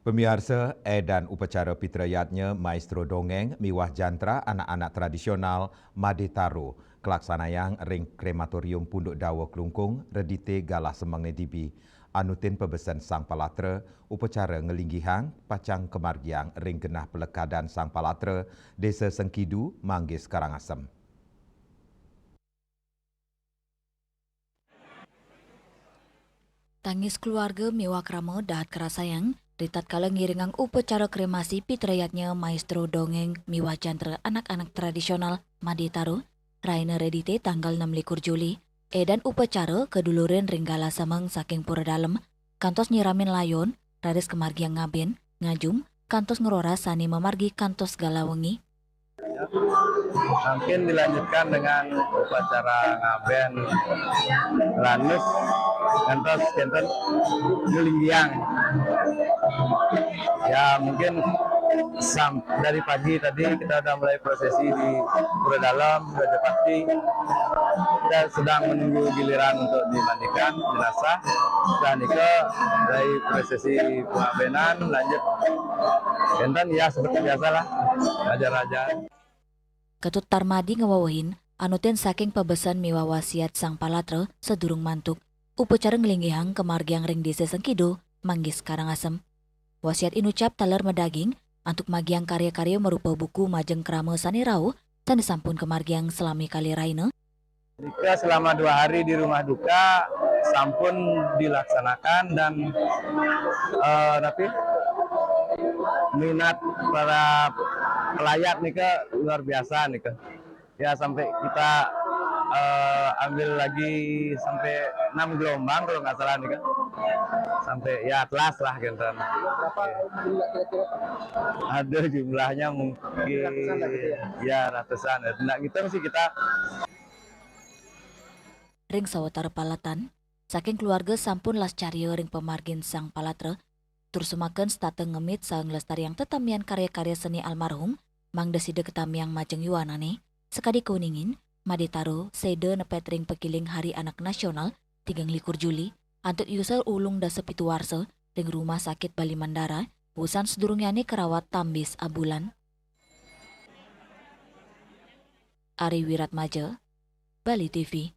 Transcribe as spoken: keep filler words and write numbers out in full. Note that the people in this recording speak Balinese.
Pamiarsa, édan upacara pitrayadnya maestro dongéng miwah jantra anak-anak tradisional Madé Taro, kalaksanayang ring Krematorium Punduk Dawa Klungkung, Redité galah semengné dibi. Anutin pabesen Sang Palatra, upacara nglinggihang pacang kamargiang ring genah palekadan Sang Palatra, Désa Sengkidu, Manggis, Karangasem. Tangis keluarga miwah krama dahat karasayang, ritatkala ngiringang upacara kremasi pitrayadnya maestro dongéng miwah jantra anak-anak tradisional Madé Taro, rahina Redité tanggal enam likur Juli. Édan upacara kadulurin ring galah semeng saking pura dalem, kantos nyiramin layon, raris kamargiang ngabén, ngajum, kantos ngroras sané mamargi kantos galah wengi. Mungkin dilanjutkan dengan upacara ngabén lanus ngantos kénten nglinggihang. Ya, mungkin sam-, dari pagi tadi kita udah mulai prosesi di Pura Dalem, Rajapati. Kita sedang menunggu giliran untuk dimandikan jenazah. Setelah nika dari prosesi pengabénan lanjut. Kénten ya seperti biasalah, raja-raja. Ketut Tarmadi ngawewehin, anutin saking pabesen miwah wasiat Sang Palatra sadurung mantuk, upacara nglinggihang kamargiang ring Désa Sengkidu, Manggis, Karangasem. Wasiat inucap taler madaging antuk magiang karya-karya marupa buku majeng krama sané rauh, sané sampun kamargiang salami kalih rahina. Nika selama dua hari di rumah duka sampun dilaksanakan dan, eh, napi, minat para pelayat nika luar biasa nika. Ya, sampai kita, eh, ambil lagi sampai enam gelombang kalau nggak salah nika. Sampai ya telas lah gitu. Berapa jumlah kira-kira, Pak? Ada jumlahnya mungkin. Ratusan lah gitu ya? Ya, ratusan. Nggak ngitung sih kita. Ring sawatara paletan, saking keluarga sampun lascarya ring pamargin Sang Palatra, tur sumaken setata ngemit saha nglestariang tetamian karya-karya seni almarhum, mangda sida katamiang majeng yuanané, sakadi kauningin, Madé Taro séda nepet ring pakiling Hari Anak Nasional, tigang likur Juli, antuk yusa ulung dasa pitu warsa, ring Rumah Sakit Bali Mandara, wusan sadurungnyané karawat tambis abulan. Ari Wiratmaja, Bali T V.